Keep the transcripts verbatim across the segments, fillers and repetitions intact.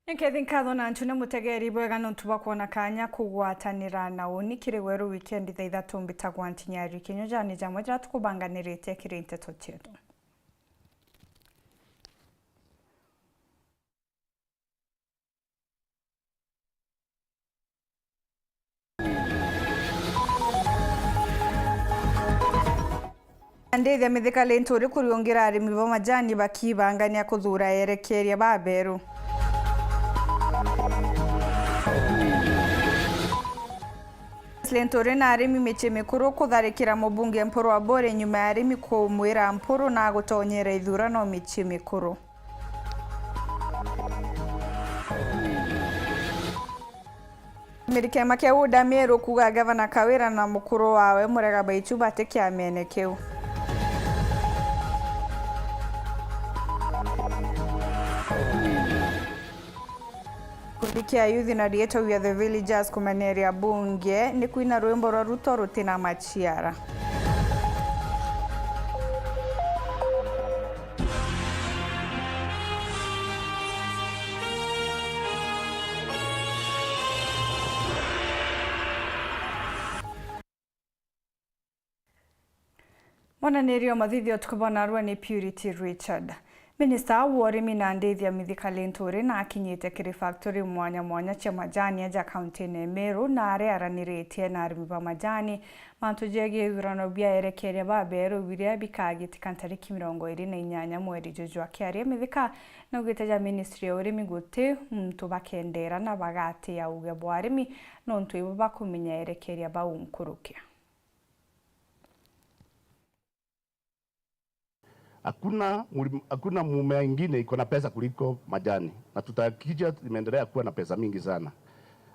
Nkethi nkatho na ntune mutegeri bwega nontu bwa kwona kanya kugwatanira na uni kiri weru wikendi thaa ithatu. Mbitagwa Ntinyari Kinyujani jamwe jira tukubanganirite kiri nteto cietu. Ndithia Mithika Linturi kuriungira arimi ba majani bakibangania kuthuura erekeeria baberu. Linturi na arimi micii mikuru kutharikira mubunge Mpuru Aburi nyuma ya arimi kumwira Mpuru na gutonyera ithurano micii mikuru. Miri kiama kia UDA Meru kuuga Gavana Kawira na mukuru wawe Murega Baitu bati kiamene kiu. Gikundi kia Youth na Rietwa We Are The Villagers kumeneria bunge ni kwina rwimbo rwa Ruto rutina maciara. Monanirio mathithio tukubonarua ni Purity Richard. Minista wa urimi na ndithia Mithika Linturi na akinyite kiri factory mwanya mwanya cia majani aja kaunti-ini ya Meru na aria araniritie na arimi ba majani mantu jegie ithurano bia erekeeria baberu biria bikagitika ntariki mirongo iri na inyanya mweri juju. Akiaria Mithika naugite ja ministry ya urimi guti muntu bakendera na bagatia uge bwa arimi nontu ibo bakumenya erekeeria bau nkuruki. Hakuna mlima, hakuna mmea ingine iko na pesa kuliko majani, na tutahakikisha imeendelea kuwa na pesa mingi sana.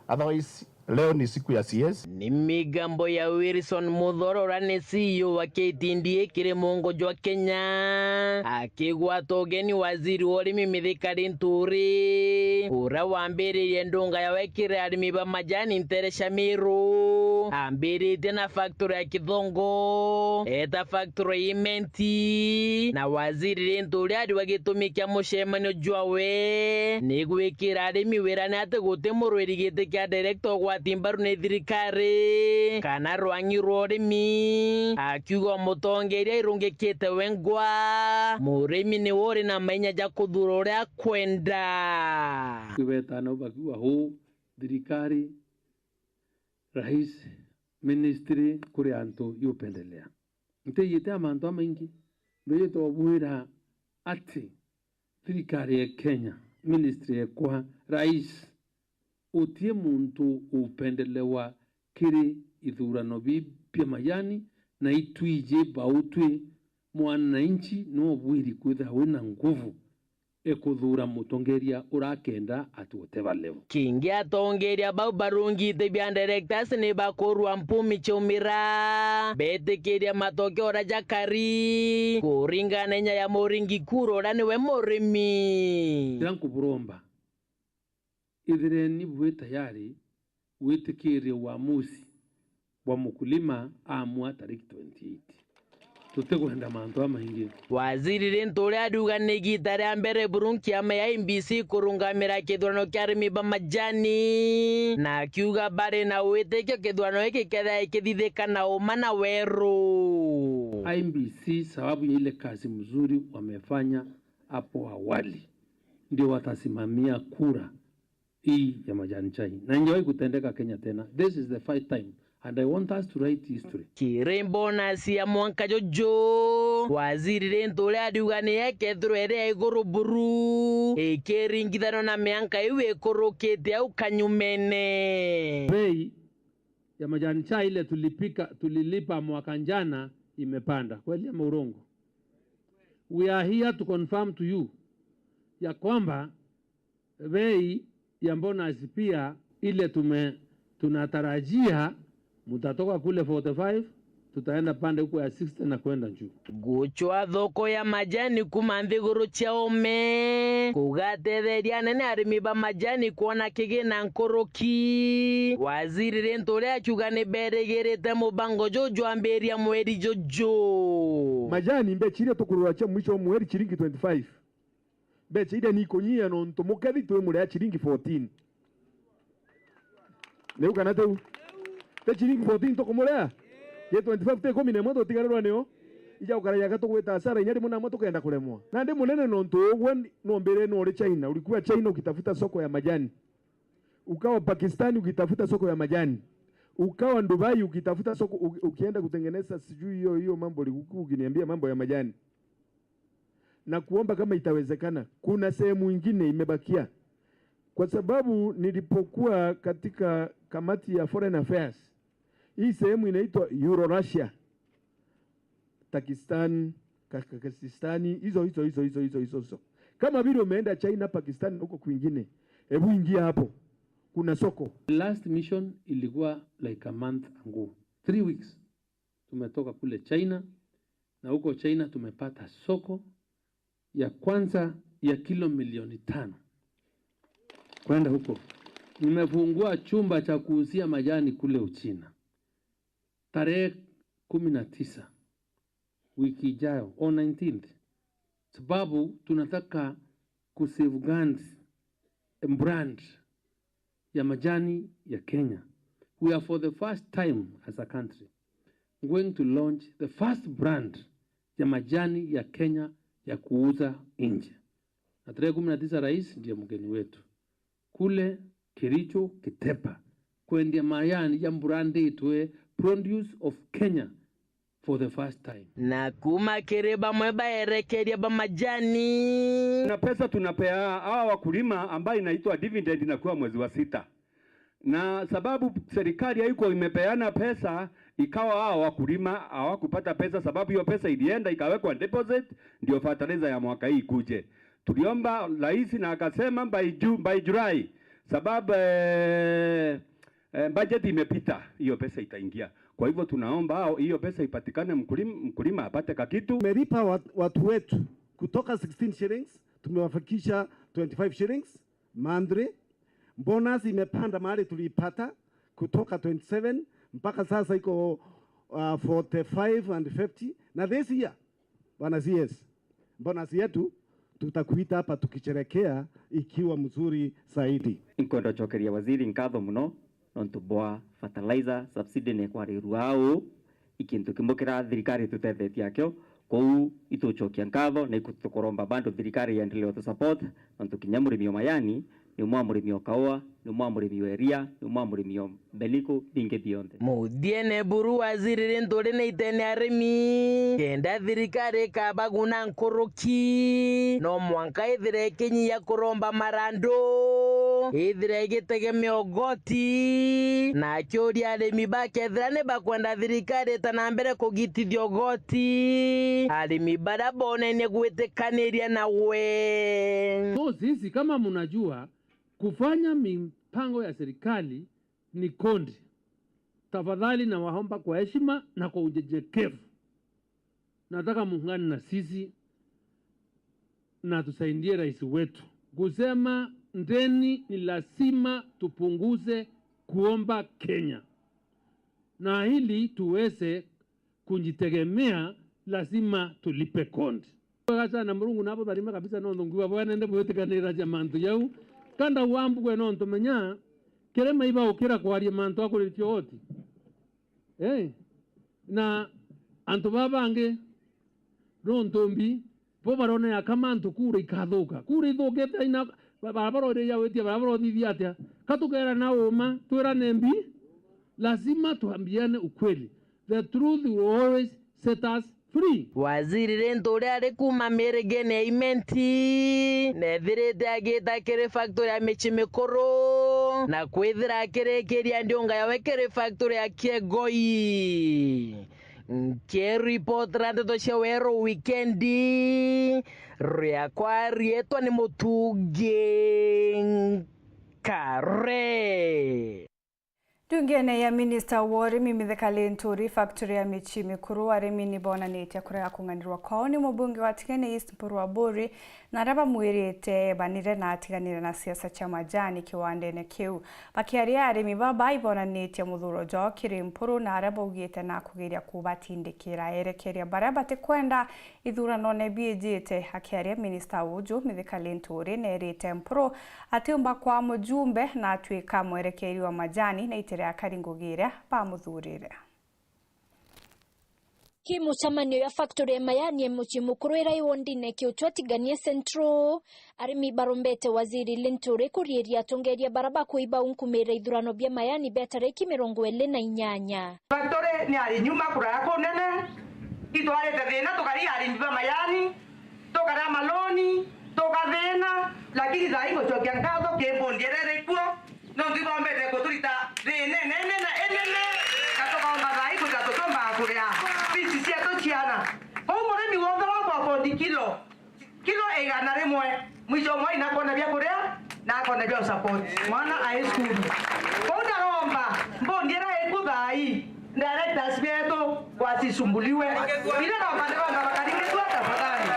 Otherwise, leo ni siku ya C S. Ni migambo ya Wilson Muthoro uria ni C E O wa K T D A kiri muongo jwa Kenya, akigwata ugeni waziri wa urimi Mithika Linturi, uria wambiririe ndunga yawe kiri arimi ba majani ntere cia Meru. Ambiritie na factory ya Kithongo, eta factory ya Imenti, na waziri Linturi ariuga gitumi kia mucemanio jwawe ni gwikira arimi wira ni ati guti murwiri giti kia director ugwati mbaru ni thirikari kana rwangi rwa urimi, akiuga mutongeria irungikite wengwa, murimi niwe uri na mainya ja kuthuura uria akwenda. Kwi wetana ubakiuga huu thirikari, rais, ministry kuri antu iupendelea. Ntiijite a mantu amaingi, mbijite ubwira ati thirikari ya Kenya, ministry ekwa, rais, uti muntu upendelewa kiri ithurano bii bia majani, na itwiji bau twi mwananchi no bwiri kwithira wina nguvu e kuthuura mutongeeria urakenda ati uteba level. Kingi atongeeria bau barungite bia directors ni bakurua mpumi ciaumira, betikiria matokeo uria jakari kuringana na inya ya muringi kura uria niwe murimi. Kiria nkuburomba, ithireni bwi tayari gwitikiria uamusi bwa mukulima aamua tariki twenty eight. Tutikwenda mantu jamaingi. Waziri Linturi ariuga ni igita ria mbere buru nkiama ya I E B C kurungamira kithurano kia arimi ba majani, na akiuga bari na witikio kithurano giki kethira gikithithika na uma na weru. I E B C sababu ya ile kazi mzuri wamefanya hapo awali ndio watasimamia kura hii ya majani chai, na haijawahi kutendeka Kenya tena. This is the first time and I want us to write history. Kiri bonus ya mwanka juju, waziri Linturi ariuga ni ekethirwa iri ya iguru buru ikiringithanwa na mianka iu ikurukite au kanyumene. Bei ya majani chai ile tulipika, tulilipa mwaka jana imepanda, kweli ama urongo? We are here to confirm to you ya kwamba bei ya bonus pia ile tume-, tunatarajia mtatoka kule forty five, tutaenda pande huko ya sixty na kwenda juu. Gucwa thoko ya majani kuma nthiguru cia ome kugatetheria anene arimi ba majani kwona kigina nkuruki. Waziri Linturi akiuga ni berigirite mubango juu jwambiria mweri juju. Majani mbechi iria tukurura cia mwisho wa mweri ciringi twenty five. Mbeca iria ni ikunyia nontu mukethi twi murea ciringi fourteen. Niu kana tiu? Ti ciringi fourteen tukumurea? Gi twenty-five ti ikumi na imwe tutigarirwa nio? Ija gukara yaka tugwita hasara inya rimwe namwe tukenda kuremwa. Nandi munene nontu ugwe ni-, nombire nuri China, ulikuwa China ukitafuta soko ya majani. Ukawa Pakistan ukitafuta soko ya majani. Ukawa Dubai ukitafuta soko, u-, ukienda kutengeneza sijui hiyo, hiyo mambo ulikuwa ukiniambia mambo ya majani. Na kuomba kama itawezekana. Kuna sehemu ingine imebakia. Kwa sababu nilipokuwa katika kamati ya Foreign Affairs, hii sehemu inaitwa Euro Russia, Takistan, Ka-, Ka-, Kazakistani, hizo, hizo, hizo. Kama vile umeenda China, Pakistan, huko kwingine, hebu ingia hapo. Kuna soko. Last mission ilikuwa like a month ago. Three weeks. Tumetoka kule China, na huko China tumepata soko ya kwanza ya kilo milioni tano. Kwenda huko. Nimefungua chumba cha kuuzia majani kule Uchina. Tarehe kumi na tisa, wiki ijayo, on nineteenth. Sababu tunataka kusafeguard brand ya majani ya Kenya. We are for the first time as a country going to launch the first brand ya majani ya Kenya ya kuuza nje. Na tarehe kumi na tisa rais ndiye mgeni wetu. Kule Kericho Kitepa, kwendia majani ya branditwe, produce of Kenya for the first time. Na kuma kiri bamwe baerekeria ba majani. Na pesa tunapea hawa wakulima ambayo inaitwa dividend inakuwa mwezi wa sita. Na sababu serikali haikuwa imepeana pesa, ikawa hawa wakulima hawakupata pesa, sababu hiyo pesa ilienda ikawekwa deposit, ndio fertilizer ya mwaka hii ikuje. Tuliomba rais na akasema by Ju-, by July, sababu, eh, eh, budget imepita, hiyo pesa itaingia. Kwa hivyo tunaomba hao, hiyo pesa ipatikane, mkulima, mkulima apate kakitu. Tumelipa wat-, watu wetu kutoka sixteen shillings, tumewafikisha twenty-five shillings monthly. Bonus imepanda mahali tuliipata kutoka twenty-seven mpaka sasa iko, uh, forty-five and fifty. Na this year, Bwana C S, bonus yetu tutakuita hapa tukisherekea ikiwa mzuri zaidi. Inkwenda gucokeria waziri nkatho muno nontu bwa fertilizer subsidy ni ikwarirua au, i kintu kimwe kiria thirikari itutethetie akio. Kwou itucokia nkatho na itukuromba bado thirikari iendelee utu support, nontu kinya murimi o majani ni umwe wa murimi o kaua, ni umwe wa murimi o iria, ni umwe wa murimi o mbeniku, bingi bionthe. Muthiene buru waziri ri nturi ni itene arimi, kenda thirikari ikabaguna nkuruki, no mwanka ithire ikinyia kuromba marandu, ithire igitegemea ugoti, na akiuria arimi bakethira ni bakwenda thirikari ita na mbere kugitithia ugoti, arimi baria bonene gwitikaniria nawe. So sisi, kama mnajua kufanya mipango ya serikali ni kondi, tafadhali nawaomba kwa heshima na kwa unyenyekevu, nataka muungane na sisi na tusaidie rais wetu kusema ndeni ni lazima tupunguze kuomba Kenya, na ili tuweze kujitegemea, lazima tulipe kondi. Bwega sana, Murungu nabutharime kabisa, nontu ngwigua bwenende bwitikanira ja mantu jau. Kanda wambugwe nontu menya, kirima iba ukira kwaria mantu akurikia ugoti. Eh, na antu baba bangi, nontu mbi, bo barone aka mantu kura ikathuka. Kura ithukite aina, ba-, barabara iri ya witia, barabara uthithia atia? Ka tukera na uma, twirane mbi, lazima tuambiane ukweli. The truth will always set us free. Waziri Linturi ari kuuma mirigene ya Imenti, nethirite agita kiri factory ya Michi Mikuru, na kwithira akirikiria ndiunga yawe kiri factory ya Kiegoi. Nkiripotera ndeto cia Weru Wikendi, riakwa riitwa ni Mutungi Nkare. Ndungene ya minista wa urimi Mithika Linturi, factory ya Michii Mikuru, arimi ni bonanitie kurega kung'anirwa kwao ni mubunge wa Tigania East Mpuru Aburi, na aria bamwirite ebanire na atiganire na siasa cia majani kiwandene kiu. Bakiaria, arimi baba ibonanitie muthuro jwao kiri Mpuru, na aria baugite na kugeria kubatindikira erekeria baria batikwenda ithuranone biijite. Akiaria, minista uju Mithika Linturi neerite Mpuru atiumba kwa mujumbe na atuika mwerekeri wa majani na itire akari ngugi iria bamuthurire. Ki mucemanio ya factory ya majani ya Michii Mikuru iria i wondine Kiuchwa Tigania Central, arimi barombete Waziri Linturi kuriiria atongeria baria bakuiba unkumira ithurano bia majani bia tariki mirongo iri na inyanya. Factory ni ari nyuma kuraya kunene, itwarite thina tukari arimi ba majani, tukara maloni, tukathina, lakini thaa ii ngucokia nkatho ki mbundi iria iri kuo, nontu ibombete guturita thina inene, inene, inene, na tukaomba thaa ii kwita tutumbaga kuria fees cietu ciana. Kou murimi wonthe wa kwa afford kilo, kilo igana rimwe, mwisho wa mweri nakona bia kuria, na akona bia support mwana ae cukuru. Kou ndaromba mbundi iria iku thaa ii, directors betu wasisumbuliwe. Ila naomba ndiromba bakaringithua tafadhali.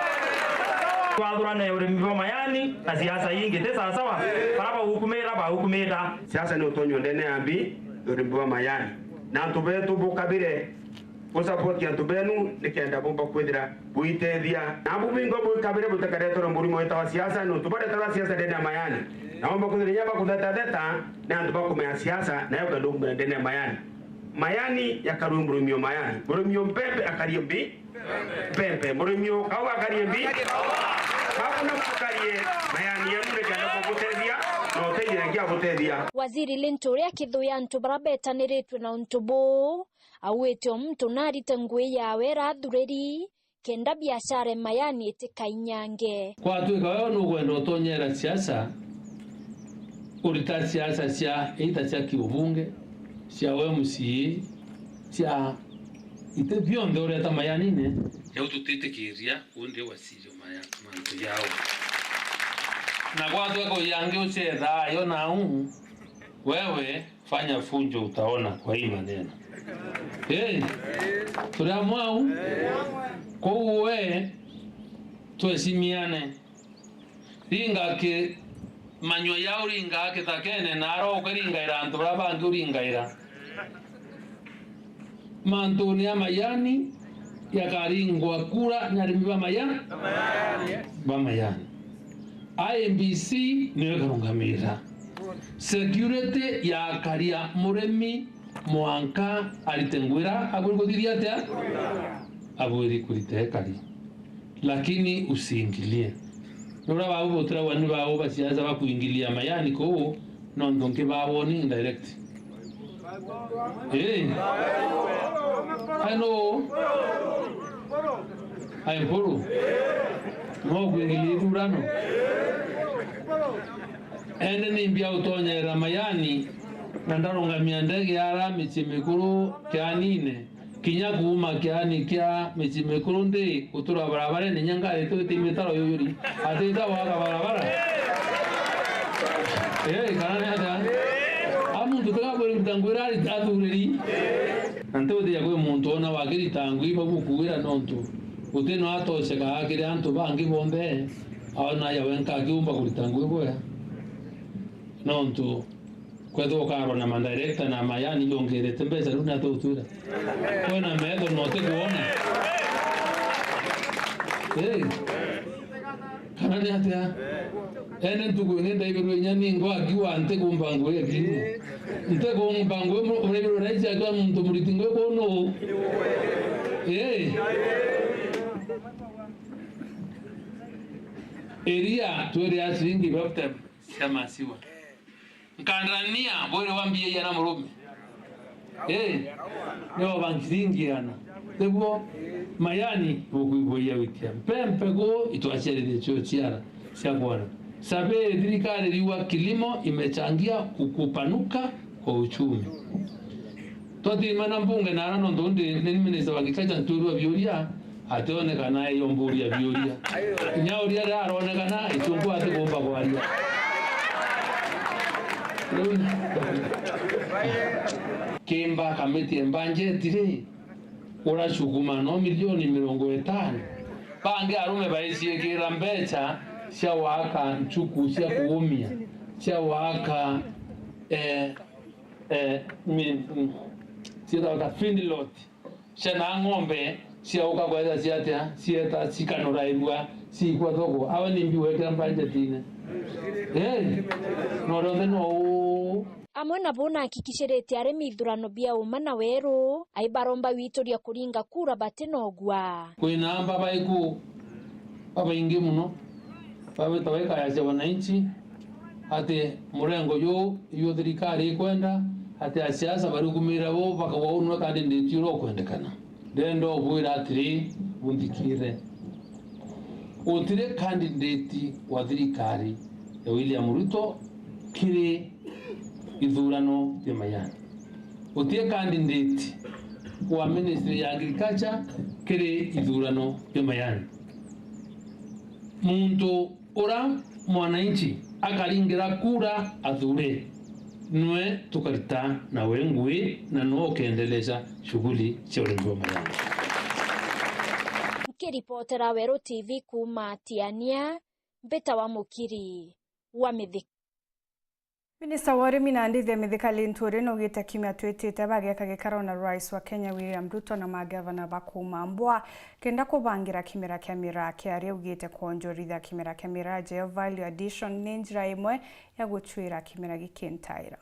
Twathurane urimi bwa majani na siasa ingi ti sawasawa, bara baukumira, baukumira. Siasa ni utonywa ndene ya mbi, urimi bwa majani. Na antu betu bukabire Gusupport antu benu nikenda bumba kwithira buitethia. Na abu bingi bwikabire butakaretwe na murimo witawa siasa, nontu baretarwa siasa ndene ya majani. Na bumba kwithira inya bakuthetatheta ni antu bakumenya siasa, nayo kenda umenya ndene ya majani. Majani yakarue murimi o majani. Murimi o mpempe akarie mbi? Mpempe. Murimi o kaua akarie mbi? Babu na bukarie majani yenu nikenda bugutethia, na utethia ngia butethia. Waziri Linturi akithuya antu bara betaniritwe na untu buu, augite o muntu narite ngui yawe irathuriri, kenda biashara e majani itikainyange. Kwatwika wewe nukwenda utonyera siasa, urita siasa cia either cia kiubunge, cia U M C A, cia iti bionthe ureta majanine, jau tutitikiria undi wasirio maya mantu jao. Na gwatwika uyangi ucethaa yo nau, wewe fanya fujo, utaona kwa hii maneno. Eh, turi amwe au? Kou we, twecimiane. Ringa ki manyua yao, ringa kithakene, na ara ukiringaira antu bara bangi uringaira. Mantuni ya majani, yakaringwa kura ni arimi ba maya-, ba majani. I E B C niyo ikarungamira. Security yakaria murimi mwanka arite ngwira, abwiri kuthithia atia? Abwiri kurita ekari. Lakini usiingilie. Nuria babu butiragwa ni babu ba siasa bakuingilia majani kuu, nontu nki ba warning direct. Eh. Ai no. Ai Mpuru. No kuingilia ithurano. Ende ni mbia utonyera majani, na ndarungamia ndege ara Michii Mikuru kianine. Kinya kuuma kiani kia Michii Mikuru nthi gutura barabarene, inya ngari tu iti mitaro yuyuri, ati ita gwaka barabara. Eh, kana ni atia? A muntu tiga kwirita ngwira ari athuriri. Na ntiwitija kwi muntu ona wakirita ngui bagukuwira nontu guti no atocekaga kiri antu bangi bonthe, aona ya wenka akiumba kurita ngui bwega. Nontu kwethirwa ukarwa na madirector na majani jongerete mbeca, riu ni atia utwira? Kwina metho na utikwona. Eh. Kana ni atia? Ene ntuku ingi ndaibirwe inya ni ngwa akiwa ntikumba ngui akini. Ntikumba ngui mu-, uraibirwe raisi akiwa muntu muriti ngui kunu. Eh. Iria twiri a ciringi fifty cia masiwa. Nkandarania bwiri wa mbia iana murume. Eh, nibo bankiringiana. Niguo majani bukwigua iya wikia. Mpempe kuu itwaciarithia cio ciara cia kwana. Survey, thirikari iriuga kilimo imechangia kukupanuka kwa uchumi. Twatimana mbunge na ara nontu ndi ni minister wa agriculture, ntwirwa biuria, ationekana iyo mburia biuria. Inya uria riria aronekana, ichungu atikumba kwaria. Riu, Mba kamiti ya budget ri, uracukuma no milioni mirongo itano. Bangi arume baiciikira mbeca cia waka nchuku cia kuumia, cia waka, eh, eh, mi-, mm, cietagwa ta feedlot. Ciana ng'ombe ciauka kwethira ciatia, cieta cikanurairua, ciikua thoko. Awe ni mbi wekira budgetine. Eh, no rionthe no uu. Amwe nabo nahakikishirite arimi ithurano bia uma na weru, aibaromba wituria kuringa kura batinogua. Kwina amba baiku babaingi muno, babita baikayacia wananchi, ati murengo juu iu thirikari ikwenda, ati asiasa barikumira bo bakauga uu niwe candidate uria ukwendekana. Ndenda ubwira atiri, bunthikire. Gutiri candidate wa thirikari ya William Ruto kiri ithurano bia mayani. Gutiri candidate wa Ministry ya Agriculture kiri ithurano bia mayani. Muntu ura mwananchi akaringira kura athure, nwe tukarita nawe ngui na nwe ukeendeleza shughuli cia urimi bwa mayani. Nkiripotera Weru T V kuuma Tiania, Mbita wa Mukiri wa Mithika. Minista wa urimi na ndithia Mithika Linturi naugite kiumia twitite bageeka gikaro na Rais wa Kenya William Ruto na magavana ba kuuma Mbwa kenda kubangira kimera kia miraa kiaria augite kwonjorithia kimera kia miraa ja value addition ni njira imwe ya gucwira kimera giki ntaira.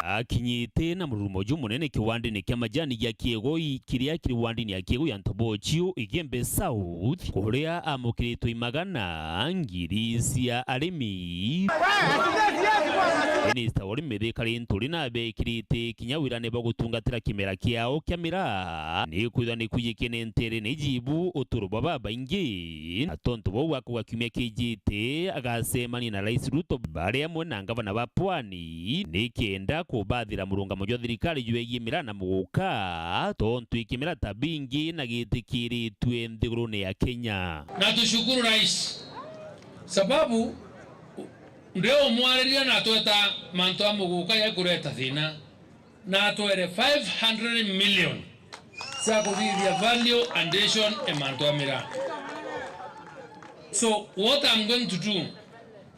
Akinyite na mururumo jumunene kiwandine kia majani gia Kiegoi kiria kiri wandine ya Kiegoi ya Ntobochio, Igembe South, kuria amukiritwe imagana ngiri cia arimi. Minista wa urimi Mithika Linturi nabekirite kinya wirane bwa gutungatira kimera kiao kia miraa, ni kwithwa ni kwijikene ntere ni jibu uturo bwa babaingi, na tontu bou akauga kiumia kijite agacemania na Rais Ruto bari amwe na ngavana ba Pwani ni kenda kubathira murungamo jwa thirikari jwegie miraa na muguka, tontu ikimera ta bingi na gitikiritwe nthigurune ya Kenya. Na tushukuru Rais, sababu ndio umwariria na tweta mantu a muguka ya kureta thina. Na atwere five hundred million cia kuthithia value addition e mantu a miraa. So what I'm going to do,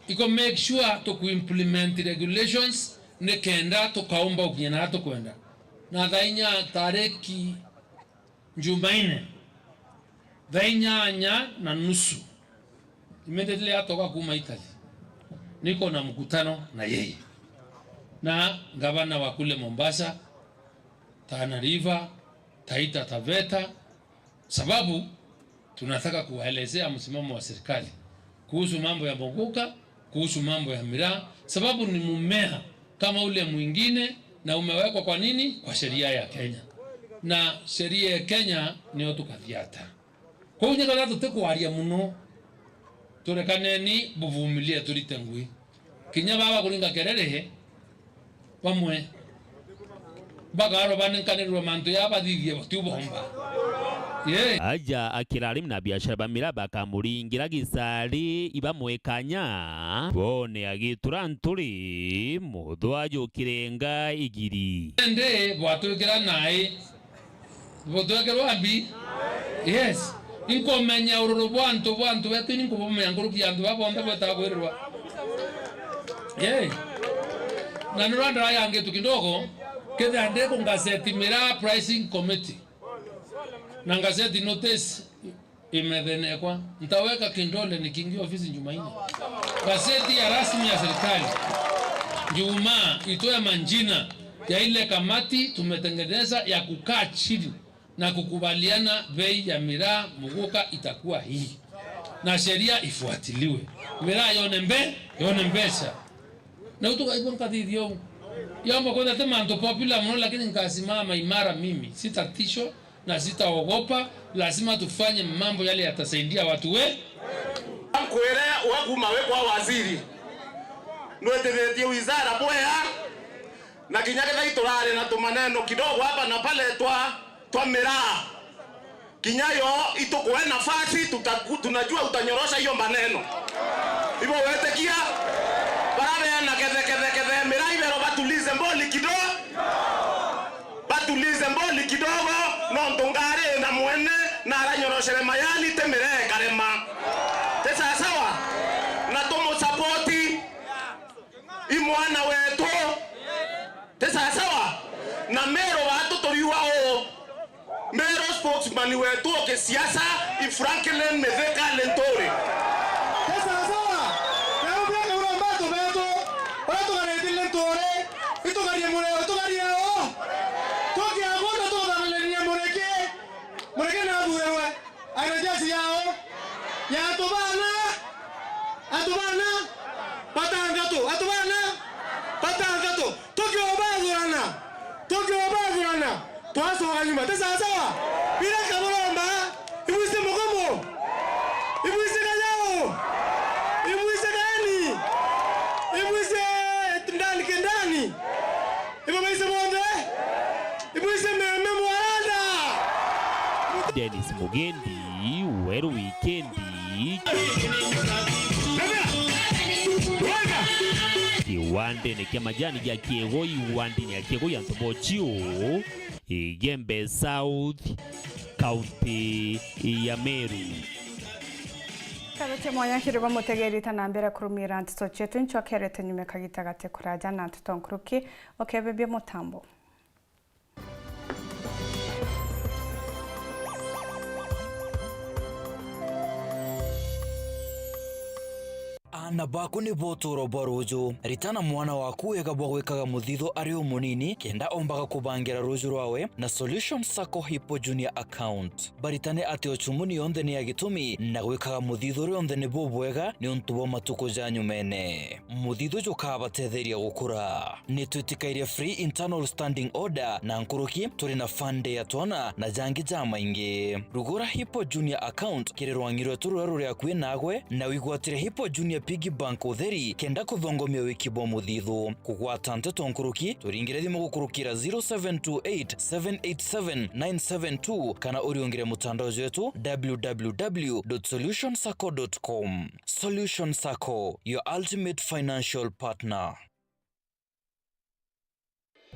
iko make sure to implement regulations ni kenda tukaumba ukinya na tukwenda. Na thaa inya tariki Jumaine, thaa inyanya na nusu, immediately atoka kuuma Italy, niko na mkutano na yeye na gavana wa kule Mombasa, Tana River, Taita Taveta, sababu tunataka kuwaelezea msimamo wa serikali kuhusu mambo ya muguka, kuhusu mambo ya miraa, sababu ni mumea kama ule mwingine, na umewekwa kwa nini? Kwa sheria ya Kenya. Na sheria ya Kenya niyo tukathiata. Kwou nyethira tutikwaria muno, turekaneni buvumilie turite ngui. Kinya baba kuringa kerere, bamwe bakarwa banenkanirwe mantu ya bathithie batiu bomba. Yee. Aja akira arimi na biashara ba miraa bakamuringira gisari ibamwekanya, bone agitura nturi, muthwa jukirenga igiri. Indi bwatwikira nai, butwekirwa mbi? Yes. Inkumenya ururu bwa antu, bwa antu betu, ini nkubumenya nkuruki ya antu baba bonthe bwetaga kwirirwa. Yee. Na nirwa ndarayangitu kidogo, kethira ndiku ngazeti miraa pricing committee. Na ngazeti notice imethenekwa. Ntaweka kindole ni kingi ofisi Jumaine. Gazeti ya rasmi ya serikali. Jumaa itoe manjina ya ile kamati tumetengeneza ya kukaa chini na kukubaliana bei ya miraa muguka itakuwa hii. Na sheria ifuatiliwe. Miraa yone mbe-, yone mbeca. Na utukaigua nkathithia uu. Yomba kwenda ti mantu popular muno, lakini nkasimama imara mimi. Sitatishwa na sitaogopa. Lazima tufanye mambo yale yatasaidia watu we. Nkwire, we kuma wi kwa waziri, nwitithitie wizara bwea, na kinya kethira iturari na tumaneno kidogo hapa na pale twa, twa miraa. Kinya yo itukuhe nafasi, tutaku-, tunajua utanyorosha hiyo maneno. Hivyo wetikia? Bara beena kethe, kethe, kethe, mirai bero batulize mboli kidogo. Batulize mboli kidogo, nontu ngari na mwene na aranyorochere mayani ti miree karema. Ti sasawa? Na tumusapoti. I mwana wetu. Ti sasawa? Na Meru batu turiuga uu. Meru spokesman wetu wa kisiasa i Franklin Mithika Linturi. Ti sasawa? Na umbia kaura mbatu betu, uria tugarite Linturi, itugarie mure, itugarie uu. Tukiagunda tuthananirie Muriki, Muriki na athurirwe. Aina jeshi yao ya antu bana, antu bana batangatu, antu bana batangatu. Tukiobathurana, tukiobathurana, twacoka nyuma. Ti sasawa? Bira kaburomba, ibwise mugomo, ibwise kayao, ibwise kaeni, ibwise ndani kindani, ibo baise bonthe. Ibwise meme mwaranda. Dennis Mugendi, Weru Wikendi. Kiwandene kia majani ja Kiego, iwandini ya Kiego ya Ntobochio, Igembe South, kaunti ya Meru. Kabetie mwanya kiri bo mutegeri ta na mbere kurumira nteto cietu, ncokerete nyume kagita gati kuraja na nteto nkuruki, ukebembia mutambo. Aana baku nibo utuuro bwa ruuju. Ritana mwana waku wega bwa gwikaga muthithu ari umunini, kenda ombaga kubangira ruuju rwawe na Solution Sacco Hippo Junior Account. Baritane ati ucumuni yonthe ni ya gitumi, na gwikaga muthithu rionthe ni bubwega niuntu bwa matuku ja nyumene. Muthithu jukabatetheria gukura. Ni twitikairie free internal standing order na nkuruki, turi na fund ya twana na jangi jamaingi. Rugura Hippo Junior account kiri rwangi rwetu ruria ruri akui nagwe, na wigwatire Hippo Junior Piggy Bank utheri kenda kuthongomia wiki bwa muthithu. Kugwata nteto nkuruki, turingire thimu gukurukira zero seven two eight, seven eight seven, nine seven two kana uriungire mutandao jwetu w w w dot solution sacco dot com. Solution Sacco, your ultimate financial partner.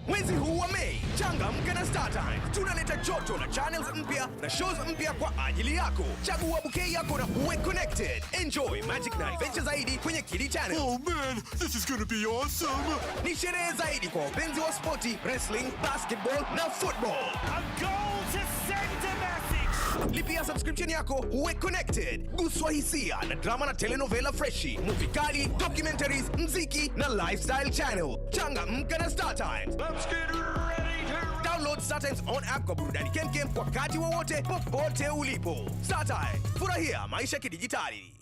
Mwezi huu wa Mei, changamka na StarTimes. Tunaleta joto la channels mpya na shows mpya kwa ajili yako. Chagua bouquet yako na uwe connected. Enjoy magic na adventure zaidi kwenye Kili Channel. Oh man, this is gonna be awesome! Ni sherehe zaidi kwa wapenzi wa spoti, wrestling, basketball na football. A goal to send a message. Lipia subscription yako, uwe connected. Guswa hisia na drama na telenovela freshi, movie kali, documentaries, mziki na lifestyle channel. Changamka na StarTimes. Let's get ready to download StarTimes on app kwa burudani kemkem wakati wowote, popote ulipo. StarTimes, furahia maisha kidijitali.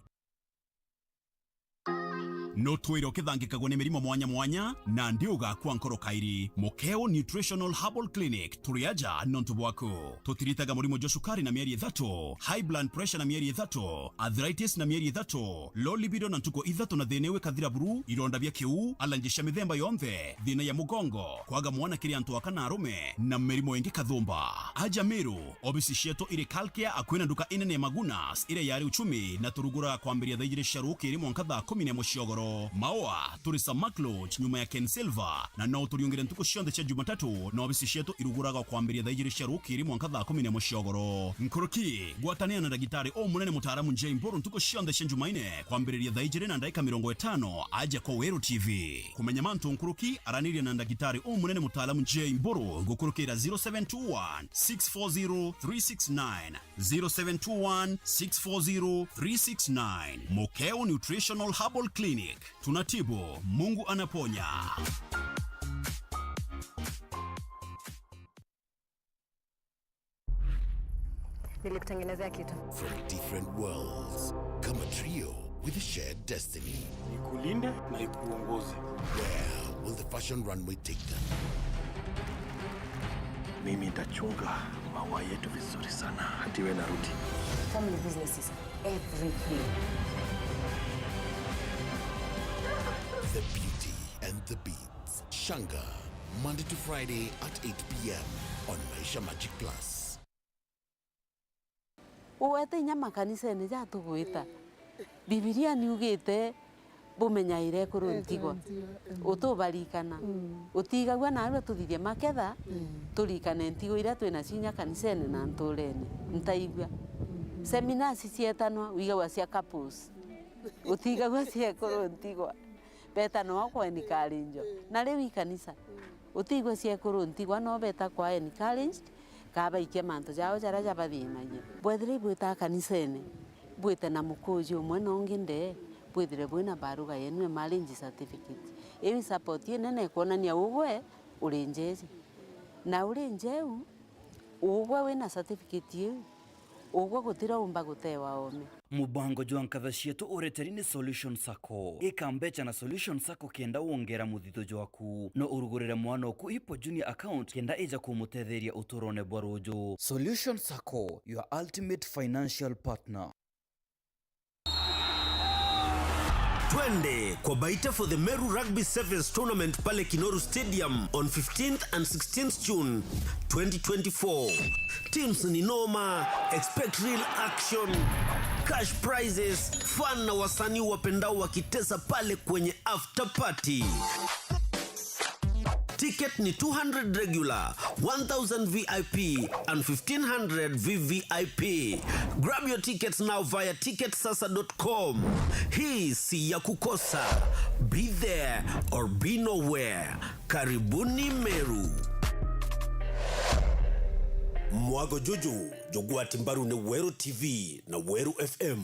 No twire ukithangikagwo ni mirimo mwanya mwanya, na ndi ugakua nkoro kairi. Mukeo Nutritional Herbal Clinic, turi aja nontu bwaku. Tutiritaga murimo jwa cukari na mieri ithatu, high blood pressure na mieri ithatu, arthritis na mieri ithatu, low libido na ntuku ithatu na thina iu ikathira buru, ironda bia kiuu, allergy cia mithemba yonthe, thina ya mugongo, kwaga mwana kiri antu aka na arume, na mirimo ingi kathumba. Aja Meru, obisi cietu iri Kalkia akui na nduka inene ya Magunas iria yari Uchumi, na turuguraga kwambiria thaa ijiri cia rukiri mwanka thaa kumi na imwe cia ugoro. Maua, turi Samak Lodge, nyuma ya Ken Silver, na no uturiungire ntuku cionthe cia Jumatatu, na obisi cietu iruguraga kwambiria thaa ijiri cia rukiri mwanka thaa kumi na imwe cia ugoro. Nkuruki, gwatanira na ndagitari umunene mutaaramu J Mburu ntuku cionthe cia Jumaine, kwambiriria thaa ijiri na ndagika mirongo itano, aja kwa Weru T V. Kumenya mantu nkuruki, araniria na ndagitari umunene mutaaramu J Mburu gukurukira zero seven two one, six four zero, three six nine. zero seven two one, six four zero, three six nine. Mokeo Nutritional Herbal Clinic. Tunatibu, Mungu anaponya. Nilikutengenezea kitu. From different worlds, kama trio with a shared destiny. Ikulinde na ikuongoze. Where will the fashion runway take them? Mimi nitachunga maua yetu vizuri sana, hadi we narudi. Family business is everything. The Beauty and the Beat. Shanga, Monday to Friday at eight p.m. on Maisha Magic Plus. Uwete inya makanisene jatugwita. Bibilia niugite, Bumenyaire ekuru ntigwa. Ntigwa, mm. Utubarikana. Mm. Utigagua naarua tuthithie maketha, mm, turikane ntigo iria twina cinya kanisene na nturene. Ntaigua. Mm. Seminars cietanwa, wigagua cia couples. Utigagua cia ekuru ntigwa. Betanwa kwa encourage. Mm. Na riu i kanisa. Mm. Utigua cia ekuru ntigwa no beta kwa encouraged, kabaikia mantu jao jaria jabathinagia. Bwethire ibwita kanisene, bwite na mukuji umwe na ungi ndee, bwithire bwina baruga yenu ya marriage certificate. Iu i support inene kwonania ugwe uri njeji. Na uri njeu, ugwe wina certificate iu, ugwe gutiraumba gutewa ome. Mubango jwa nkatha cietu ureteri ni Solution Sacco. Ika mbecha na Solution Sacco kenda wongera muthitho jwaku. No urugurire mwana oku Hippo Junior account kenda ija kumutetheria uturone bwa ruju. Solution Sacco, your ultimate financial partner. Twende kwa Baita for the Meru Rugby Sevens Tournament pale Kinoru Stadium on fifteenth and sixteenth June twenty twenty-four. Teams ni noma, expect real action, cash prizes, fun na wasanii wapendao wakitesa pale kwenye after party. Ticket ni two hundred regular, one thousand V I P and fifteen hundred V V I P. Grab your tickets now via ticket sasa dot com. Hii si ya kukosa. Be there or be nowhere. Karibuni Meru. Mwago juju jugwati mbaru ni Weru T V na Weru F M.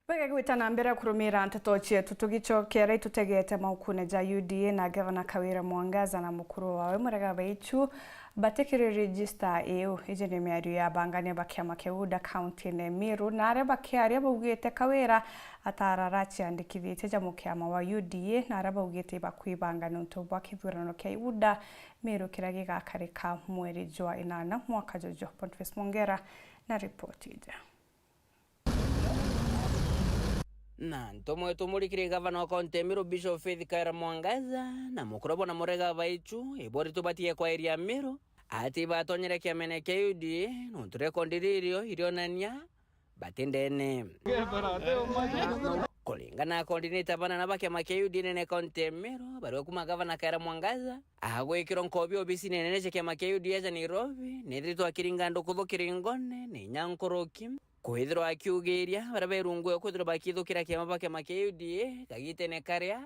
Bwega gwita na mbere kurumira nteto cietu, tugicokera itutegete maukune ja U D A na Gavana Kawira Mwangaza na mukuru wawe Murega Baichu batikiri register iu. Iji ni miario ya abangania ba kiama kia UDA kaunti-ini Meru, na aria bakiaria baugite Kawira atarara ciandikithitie ja mukiama wa U D A, na aria baugite ibakwibanga niuntu bwa kithurano kia UDA Meru kiria gigakarika mweri jwa inana mwaka juju. Boniface Mwongera na ripoti iji. Na ntumwe tumurikire gavana wa kaunti ya Meru, Bishop Faith Kawira Mwangaza, na mukuru bona Murega Baichu, ibori tubatige kwa area ya Meru, ati ibatonyere kiamene kia U D A, nontu rekondi ririo irionania bati ndene. Kuringana na coordinator banana ba kiama kia U D A nene kaunti ya Meru, barua kuma gavana Kawira Mwangaza, agwikirwa nkobi obisine nene cia kiama kia U D A ja Nairobi, nethiritwe akiringa andu kuthu kiringone, ni inya nkuruki. Kwithirwa akiugiria baria berungu ya kwithirwa bakithukira kiama ba kiama kia U D A kagitene karia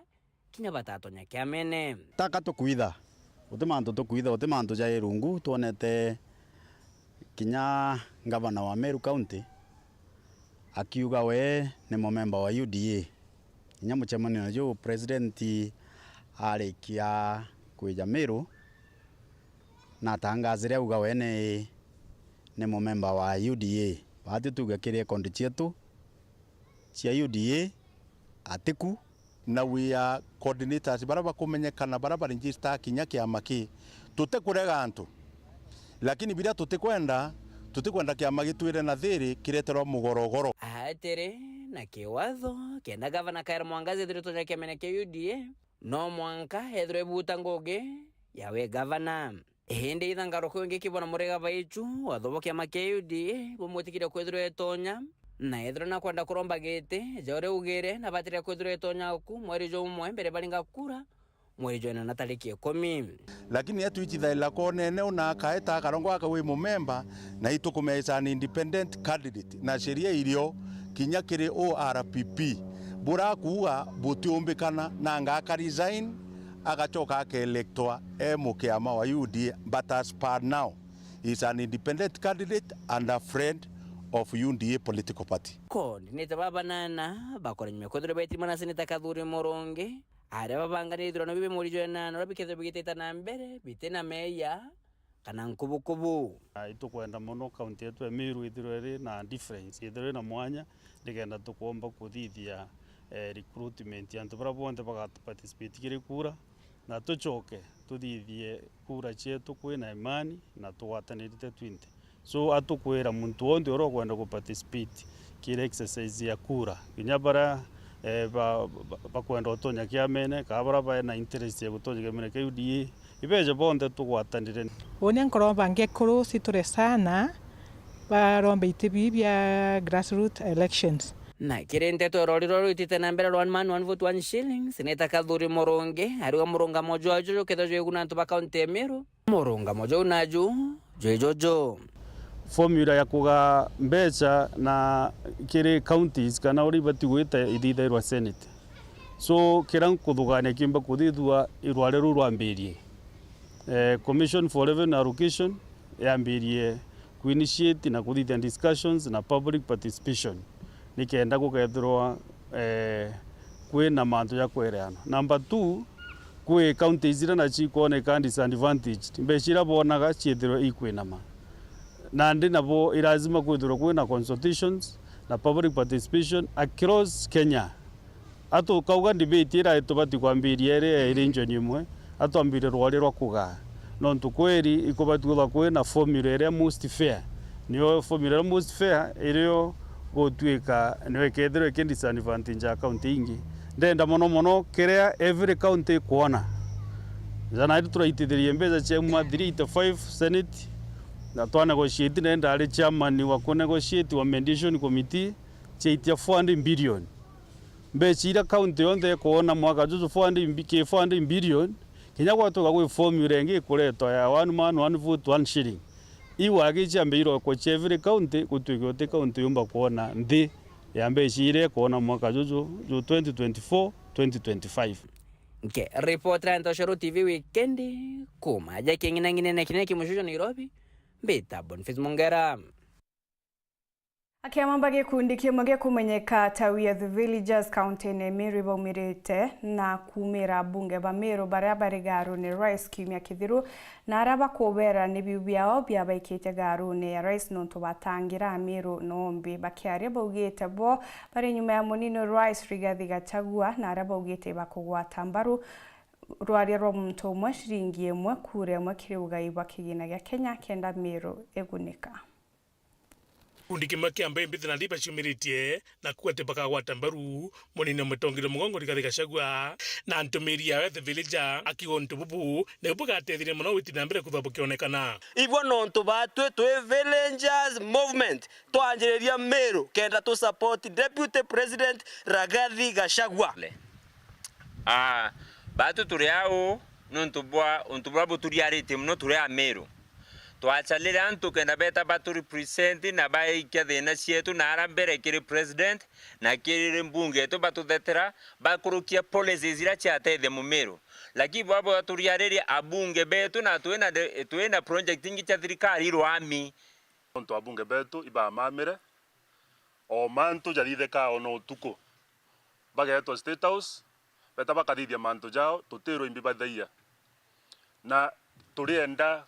kinya batatonya kiamene. Taka tukwitha, guti mantu tukwitha, guti mantu ja irungu. Twonete kinya ngavana wa Meru County akiuga we ni mumemba wa U D A. Kinya mucemanio juu president arikia kwija Meru, na atangazire auga we ni, ni mumemba wa U D A. Baatwi tuge kiri rekondi cietu cia U D A atiku. Na we are coordinators baria bakumenyekana, baria baregister kinya kiama ki. Tutikurega antu, lakini biria tutikwenda, tutikwenda kiama gitwire na thiri kireterwa mugorogoro. Atiri na kiwatho, kenda gavana Kawira Mwangaza ethirwe tonye kiamene kia U D A, no mwanka ethirwe ebuta ngugi yawe gavana. Indi ithangaruko ingi kibona Murega Baichu, watho bwa kiama kia U D A bumwitikirie kwithirwa etonya, na ethirwa nakwenda kuromba giti, ja uria ugire, na batire kwithirwa etonya ku mweri jumwe mbere baringa kura, mweri jwa inana tariki ikumi. Lakini etwichithaira konene una akaeta akarongo aka wi mumemba, na itukumea is an independent candidate, na sheria irio kinya kiri O R P P. Burakuuga butiumbikana, nanga aka resign, agacoka akelectwa e mukiama wa U D A, but as per now, he is an independent candidate and a friend of U D A political party. Coordinator ba banana bakoranyimia kwithirwa betirima na Senator Kathuri Murungi, aria babanganire ithurano bibi mweri jwa inana uria bikethirwa bigitita na mbere bitina meeyia kana nkubukubu. Ah, itukwenda mono kaunti yetu ya Meru ithirwe iri na difference, ithirwe iri na mwanya, nikenda tukomba kuthithia, eh, recruitment ya antu baria bonthe bagatu participate kiri kura, na tucoke tuthithie kura cietu kwina imani na tugwatanirite twinthe. So, atukwira muntu wonthe uria ukwenda ku participate kiri exercise ya kura, kinya baria, eh, ba, ba, bakwenda utonya kiamene, kana baria baina interest ya gutonya kiamene kia U D A, Ibeeja bonthe tugwatanire. Uuni nkoromba ngekuru citure sana barombe iti bii bia grassroot elections. Na kiri nteto ya rori ruru rwitite na mbere rwa one man, one vote, one shilling, Seneta Kathuri Murungi ariuga murungamo jwaju jukethirwa jwiguna antu ba kaunti ya Meru. Murungamo juu naju jwi juju. Formula ya kugaa mbeca na kiri counties kana uria ibati gwita ithithairwa Senate. So, kiria nkuthugania kiumba kuthithua i rwari ruu rwambirie. Eh, Commission for Revenue Allocation yambirie kuinitiate na kuthithia discussions na public participation, nikenda gukethirwa, eh, kwina mantu ja kwereana. Number two, kwi counties iria nacio ikwoneka disadvantaged, mbeca iria bonaga ciithirwe ikwinama. Nandi nabo i lazima kwithirwe kwina consultations na public participation across Kenya. Atukauga debate iria itubati kwambiria iri ya region imwe, atwambirie rwari rwa kugaa. Nontu kweri ikubati kwithirwa kwina formula iria most fair. Niyo formula iria most fair irio gutuika niyo ikethirwa iki disadvantage ya county ingi. Ndenda mono mono kiria every county ikwona. Jana iri turaitithirie mbeca cia uma three eighty-five Senate, na twa negotiate, na ndari chairman wa ku negotiate wa mediation committee, ciaitia four hundred billion. Mbeca iria county yonthe ikwona mwaka juju, four hundred bi-, ki four hundred billion, kinya gwatuika gwi formula ingi ikuretwa ya one man, one vote, one shilling. Iu agi ciambe irokwe cia every county, gutuike uti county yumba kwona nthi ya mbeca iria ikwona mwaka juju, ju twenty twenty-four, twenty twenty-five. Nke ripoti ya Ntoshoro T V wikendi, kuma ja king'inang'inene kinene ki mucujo Nairobi, mbita Boniface Mongera. Akiamamba gikundi kimwe gikumenyeka ta We Are The Villagers kaunti-ini ya Meru baumirite na kumira abunge ba Meru baria bari garune Rais kiumia kithiru, na aria bakubera ni biu biao biabaikitie garune ya Rais nontu batangira Ameru nombi. Bakiaria baugite bo bari nyuma ya munini Rais Rigathi Gachagua, na aria baugite bakugwata mbaru rwaria rwa muntu umwe ciringi imwe kura imwe kiri ugai bwa kigina gia Kenya kenda Meru igunika. Gikundi kimwe kia Mbae Mbithi na Ndiba ciumiritie na kuuga ati bakagwata mbaru munini wa mutongeria mugongo Rigathi Gachagua na ntumiri yawe The Villager, akiuga untu bubu nibu bugateithirie mono gwiti na mbere kwithirwa bukionekana. Ibo nontu batwi twi Villagers Movement twanjiriria Meru kenda tu support Deputy President Rigathi Gachagua. Ah, batu turi au nontu bwa untu buria buturiaritie mono turi Ameru. Twacharire antu kenda beta batu represent na baikia thina cietu na ara mbere kiri president na kiri mbunge yetu batuthetera, bakurukia policies iria ciateithia Mumiru. Lakini bwabo baturiariria abunge betu na twina de-, twina project ingi cia thirikari irwami. Nontu abunge betu ibamamire, o mantu jathithekaga ona utuku. Bageetwa State House, beta bakathithia mantu jao, tutirwe imbi bathaia. Na turienda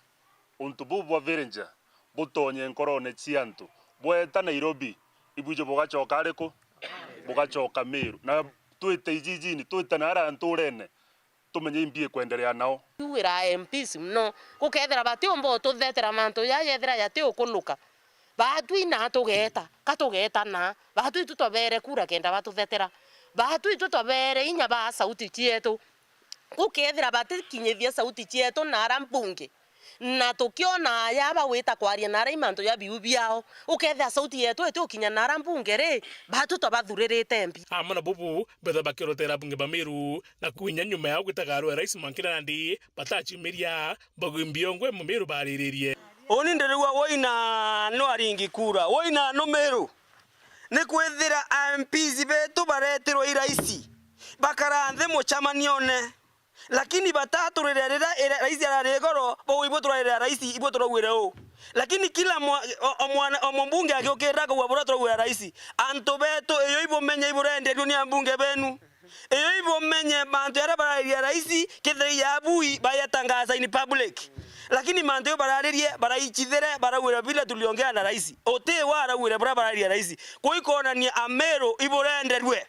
untu buu bwa Villager butonye nkorone cia antu. Bweta Nairobi, ibwiji bugacoka ariku? Bugacoka Meru. Na twite ijijini, twite naara nturene, tumenye imbi ikwenderea nao. Tuwira M Ps mono, gukethira batiumba ututhetera mantu jaa jethira jati ukunuka. Batwi na tugeeta, ka tugeeta na. Batwi tu twabere kura kenda batuthetera. Batwi tu twabere inya baa sauti cietu. Gukethira batikinyithia sauti cietu na ara mbunge, na tukiona aya bagwita kwaria na ara i mantu ja biu biao, ukethira sauti yetu iti ukinya na ara mbunge ri, batu twabathuririte mbi. Amwe na bubu, betha bakirotera bunge ba Meru, na kwinya nyuma yao gwita garu ya rais mwankira nandi bataciumiria, bagwi mbiongwe mu Meru bariririe. Uni ndirigua woina no aringi kura, woina no Meru. Ni kwithira M Ps betu baretirwe i rais, bakara nthi mucamanione. Lakini bataturire riria ira-, rais arari igoro, bau ibo turarire rais, ibo turaugire uu. Lakini kila mwa-, o, o mwana, o mumbunge agiukirira akauga buria turaugire rais. Antu betu, iyo ibumenye iburenderio ni ambunge benu. Iyo ibumenye mantu jaria barariria rais, kethira i ja bui, bayatangaza in public. Lakini mantu jau bararirie, baraichithire, baraugire vile tuliongea na rais. Uti we araugire buria barariria rais. Kwou ikonania Ameru iburenderue.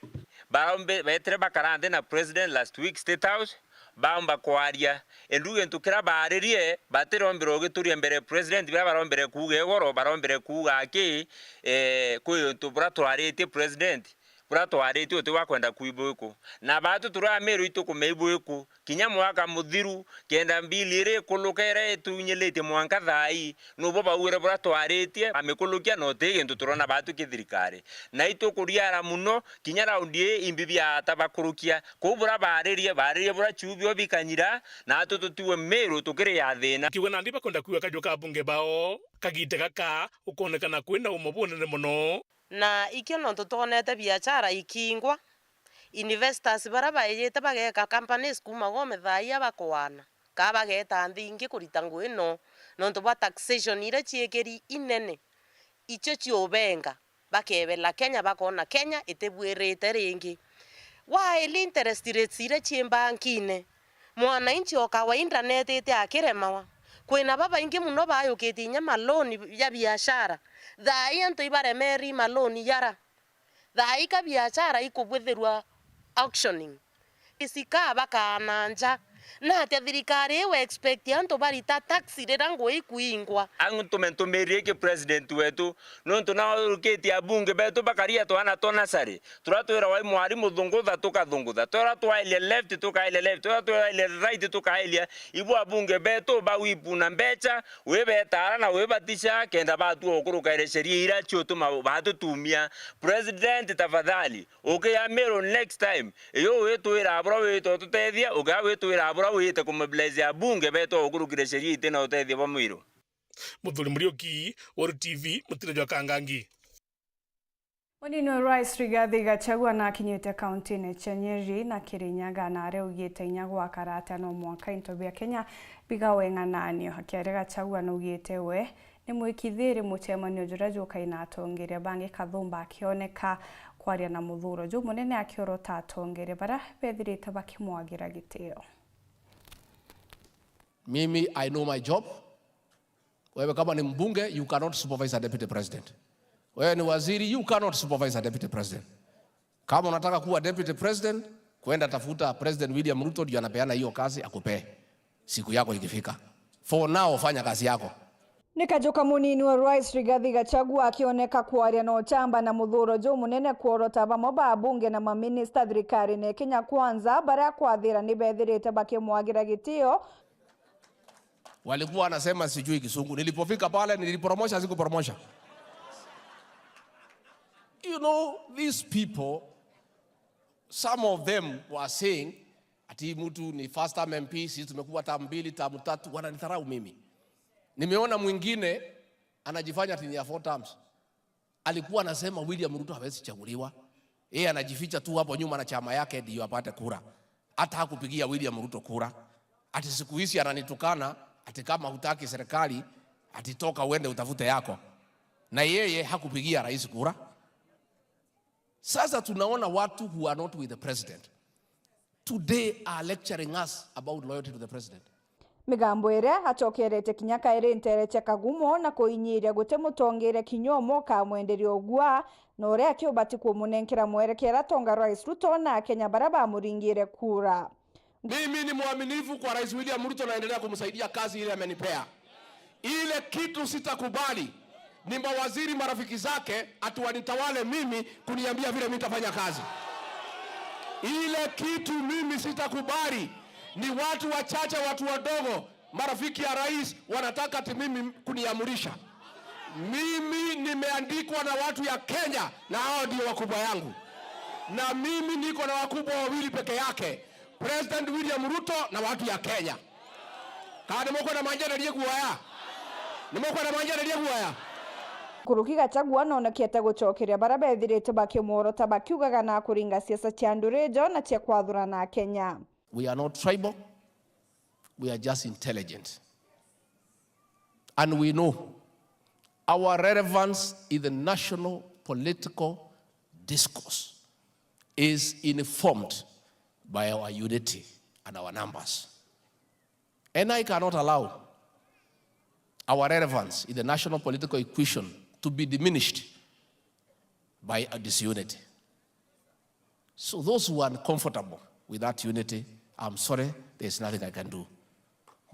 Baombe-, beetire bakara nthi na president last week State House, baomba kwaria. Endu gintu kiria baaririe, batirombire ugituria mbere president, biria barombire kuuga igoro, barombire kuuga aki, eh, kwi untu buria turaritie president, buria twaritie uti bwa kwenda kwibwiku. Na baatu turi Amiru itukumea ibwiku, kinya mwaka muthiru, kenda mbili iri ikuluka iria itunyilitie mwanka thaa ii, nubo baugire buria twaritie bamikulukia na uti gintu turona baatu ki thirikari. Na itukuriara muno, kinya raundi ii imbi biata bakurukia. Kuu buria baaririe, baaririe buria ciuu bio bikanyira, na atu tutiwe Miru tukiri ya thina. Kiuga nandi bakwenda kwigua kaju ka abunge bao, kagite gaka ukonekana kwina umo bunene muno. Na ikio nontu twonete biachara ikingwa, investors baria baijite bageka companies kuuma Gome thaa ii bakwana, kaa bageta nthi ingi kurita ngugi no, nontu bwa taxation iria ciikiri inene, icio ciubenga, bakebela Kenya, bakona Kenya itibwirite ringi. While interest rates iria cii mbankine, mwananchi o kawaida neetite akiremawa. Kwina babaingi muno baayukitie inya maloni ja biashara. Thaa ii antu ibaremeri maloni jara. Thaa ii ka biachara ikubwithirwa auctioning. Isika bakaana nja. Na atia thirikari iu expect antu barita tax riria ngugi ikwingwa? Antu tume ntumiri iki president wetu, nontu nao urukitie abunge betu bakaria twana twa nasari. Turia twiragwa i mwarimu thungutha, tukathungutha. Turia twailia left, tukailia left. Turia twailia right, tukailia. Ibu abunge betu bawipuna mbecha, wibetaara na wibatisha, kenda batua gukurukaire sheria iria ciutuma batutumia. President, tafadhali, ukiya Miru next time, iyo witwira buria wite ututethia, ukiya witwira buria wite kumobilize abunge betu gukurukire sheria itina utethia bwa Miru. Muthuri Muriuki, Weru T V, mutiro jwa Kangangi. Munini wa Rais Rigathi Gachagua nakinyite kaunti-ini cia Nyeri na Kirinyaga, na araugite inya gwaka arata no mwanka into bia Kenya bigaweng'ananio. Akiaria, Gachagua naugite we ni mwikithiri mucemanio juria jukai na atongeria bangi kathumba akioneka kwaria na muthuro jumunene akiorota atongeria baria bethirite bakimwagira gitio. Mimi, I know my job. Wewe kama ni mbunge, you cannot supervise a deputy president. Wewe ni waziri, you cannot supervise a deputy president. Kama unataka kuwa deputy president, kwenda tafuta President William Ruto, ndio anapeana hiyo kazi akupee siku yako ikifika. For now, fanya kazi yako. Ni kajuka munini wa Rais Rigathi Gachagua akioneka kwaria na uchamba na muthuro jumunene kuorota bamwe ba abunge na maminista thirikari-ini ya Kenya Kwanza, baria kwathira ni bethirite bakimwagira gitio. Walikuwa wanasema sijui Kisungu. Nilipofika pale, nilipromosha, sikupromosha. You know, these people, some of them were saying ati mtu ni first term M P, sisi tumekuwa term mbili, term tatu, wananidharau mimi. Nimeona mwingine anajifanya ati ni ya four terms. Alikuwa anasema William Ruto hawezi chaguliwa. Yeye anajificha tu hapo nyuma na chama yake ndio apate kura. Hata hakupigia William Ruto kura. Ati siku hizi ananitukana, ati kama hutaki serikali, ati toka uende utafute yako. Na yeye hakupigia rais kura. Sasa tunaona watu who are not with the president today are lecturing us about loyalty to the president. Migambo iria acokeretie kinya kairi nteere cia Kagumo na kuinyiria guti mutongeria kinya umwe ukamwenderia ugua, na uria akiubati kumunenkera mwerekera tonga Rais Ruto na Akenya baria bamuringire kura. Mimi ni mwaminifu kwa Rais William Ruto, naendelea kumsaidia kazi ile amenipea. Ile kitu sitakubali ni mawaziri marafiki zake ati wanitawale mimi, kuniambia vile mimi nitafanya kazi. Ile kitu mimi sitakubali ni watu wachache, watu wadogo, marafiki ya rais, wanataka ati mimi kuniamurisha. Mimi nimeandikwa na watu ya Kenya na hao ndio wakubwa yangu. Na mimi niko na wakubwa wawili peke yake, President William Ruto na watu ya Kenya. Kana nimukwenda manjarerie guoya? Nimukwenda manjarerie guoya? Nkuruki Gachagua nonekete gucokeria baria bethirite bakimworota bakiugaga na kuringa siasa cia nduri ijo na cia kwathurana Kenya. We are not tribal. We are just intelligent. And we know our relevance in the national political discourse is informed by our unity and our numbers. And I cannot allow our relevance in the national political equation to be diminished by a disunity. So those who are uncomfortable with that unity, I'm sorry, there's nothing I can do.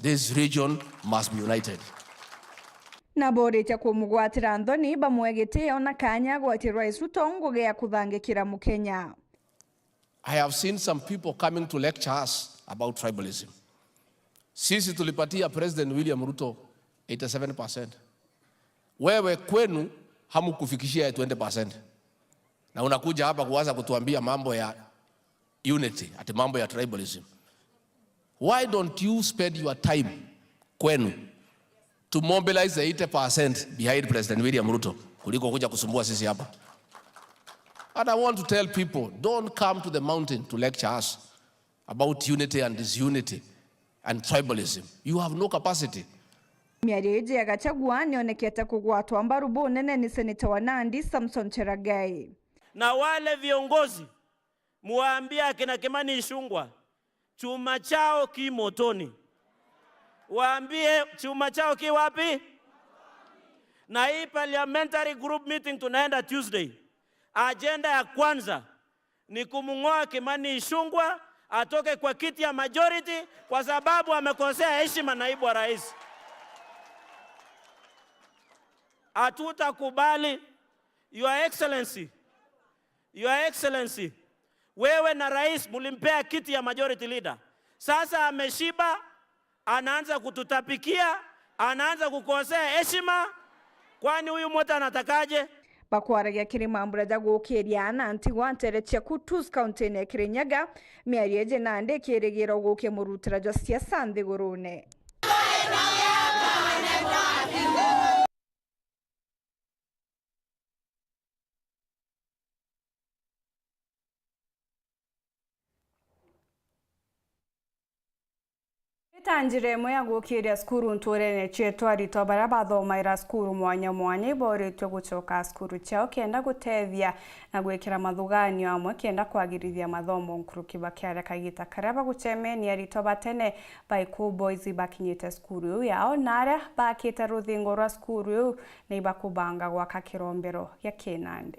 This region must be united. Na boritie kumugwatira nthoni, bamwe gitio na kanya agwatie Rais Ruto ngugi ya kuthangikira Mukenya. I have seen some people coming to lecture us about tribalism. Sisi tulipatia President William Ruto eighty-seven percent. Wewe kwenu hamukufikishia twenty percent. Na unakuja hapa kuanza kutuambia mambo ya unity, ati mambo ya tribalism. Why don't you spend your time kwenu to mobilize the eighty percent behind President William Ruto kuliko kuja kusumbua sisi hapa? And I want to tell people, don't come to the mountain to lecture us about unity and disunity and tribalism. You have no capacity. Miario iji ya Gachagua nionekete kugwatwa mbaru bunene ni seneta wa Nandi, Samson Cherargei. Na wale viongozi, muwaambie akina Kimani Ichung'wah, chuma chao ki motoni. Waambie chuma chao ki wapi? Na hii parliamentary group meeting tunaenda Tuesday, ajenda ya kwanza ni kumng'oa Kimani Ichung'wah atoke kwa kiti ya majority kwa sababu amekosea heshima naibu wa rais. Hatutakubali. Your Excellency, Your Excellency, wewe na rais mulimpea kiti ya majority leader. Sasa ameshiba, anaanza kututapikia, anaanza kukosea heshima. Kwani huyu mtu anatakaje? Bakwaragia kiri mambura ja gukiria ana ntigwa ntere cia Kutus, kaunti-ini ya Kirinyaga, miario iji nandi ikirigirwa gukia murutira jwa siasa nthigurune. Ita njira imwe ya gukiria cukuru nturene cietu aritwa baria bathomaira cukuru mwanya mwanya iboritue gucoka cukuru ciao kenda gutethia na gwikira mathuganio amwe kenda kwagirithia mathomo nkuruki bakiaria kagita karia bagucemenia aritwa ba tene ba Ikuu Boys bakinyite cukuru iu yao, na aria bakite ruthingo rwa cukuru iu ni ibakubanga gwaka kirombero gia kinandi.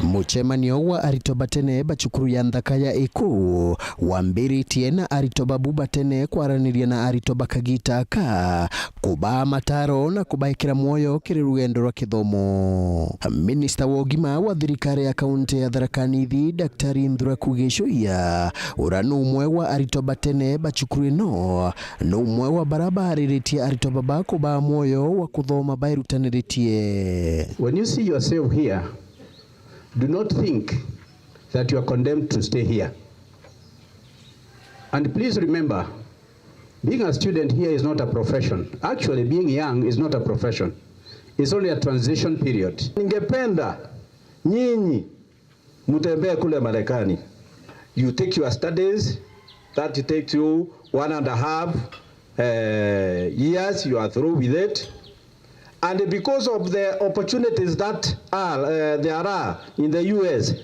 Mucemanio wa aritwa ba tene ba cukuru ya nthaka ya Ikuu wambiritie na aritwa babu ba tene kwaraniria na aritwa ba kagita aka, kubaa mataro na kubaikira mwoyo kiri rugendo rwa kithomo. Minista wa ugima wa thirikari ya kaunti ya Tharaka Nithi, Daktari Nthuraku Gichuya, uria ni umwe wa aritwa ba tene ba cukuru ino, ni umwe wa baria baariritie aritwa baba kubaa mwoyo wa kuthoma baerutaniritie. When you see yourself here, do not think that you are condemned to stay here. And please remember, being a student here is not a profession. Actually, being young is not a profession. It's only a transition period. Ningependa nyinyi mutembee kule Marekani. You take your studies, that takes you one and a half, eh, years, you are through with it. And because of the opportunities that are, eh, there are in the U S,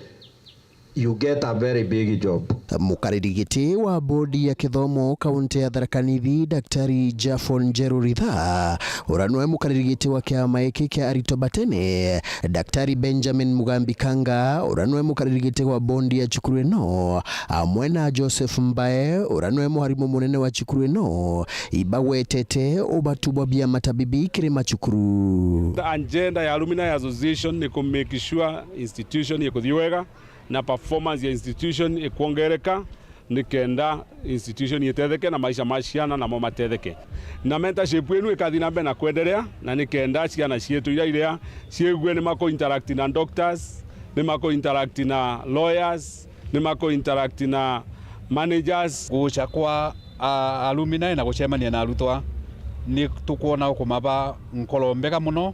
you get a very big job. Mukariri giti wa bodi ya kithomo kaunti ya Tharaka Nithi, Daktari Jaffon Njeru Ritha, uria niwe mukariri giti wa kiama giki kia aritwa ba tene, Daktari Benjamin Mugambi Kanga, uria niwe mukariri giti wa bondi ya cukuru ino, amwe na Joseph Mbae, uria niwe mwarimu munene wa cukuru ino, ibagwetete ubatu bwa biama ta bibi kiri macukuru. Agenda ya Alumni Association ni ku make sure institution ikuthi wega na performance ya institution ikwongereka, nikenda institution itetheke na maisha ma ciana namo matetheke. Na mentorship yenu ikathi na mbere na kwendelea, na nikenda ciana cietu iria iria ciigue ni mako interact na doctors, ni mako interact na lawyers, ni mako interact na managers. Gucha kwa, a, alumni na gucemania na arutwa, ni tukwona ukumaba nkoro mbega muno